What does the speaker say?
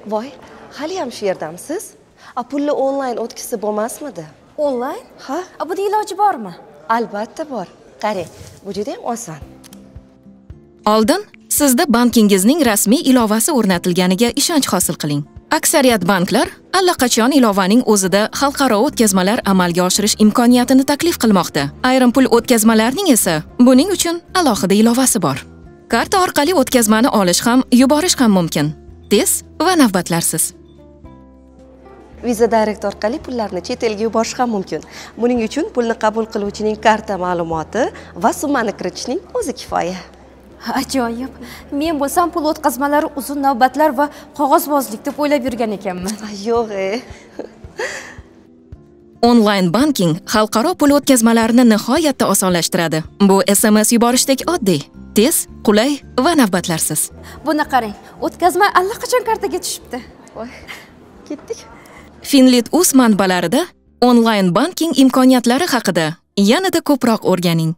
Voy, haliyam shu yerdamisiz? A pulni onlayn o'tkazsa bo'lmasmidi? Onlayn? Ha? A buni iloji bormi? Albatta bor. Qarang, bu juda ham oson. Oldin sizda bankingizning rasmiy ilovasi o'rnatilganiga ishonch hosil qiling. Aksariyat banklar allaqachon ilovaning o'zida xalqaro o'tkazmalar amalga oshirish imkoniyatini taklif qilmoqda. Ayrim pul o'tkazmalarining esa buning uchun alohida ilovasi bor. Karta orqali o'tkazmani olish ham, yuborish ham mumkin. Tez va navbatlarsiz. Visa Direct orqali pullarni chet elga yuborish ham mumkin. Buning uchun pulni qabul qiluvchining karta ma'lumoti va summani kiritishning o'zi kifoya. Ajoyib. Men bo'lsam pul o'tkazmalari uzun navbatlar va qog'ozbozlik deb o'ylab yurgan ekanman. Yo'q. Onlayn banking xalqaro pul o'tkazmalarini nihoyatda osonlashtiradi. Bu SMS yuborishdek oddiy, tez, qulay va navbatlarsiz. Buni qarang, o'tkazma allaqachon kartaga tushibdi. Voy, ketdik. Finlit.uz manbalarida onlayn banking imkoniyatlari haqida yanada ko'proq o'rganing.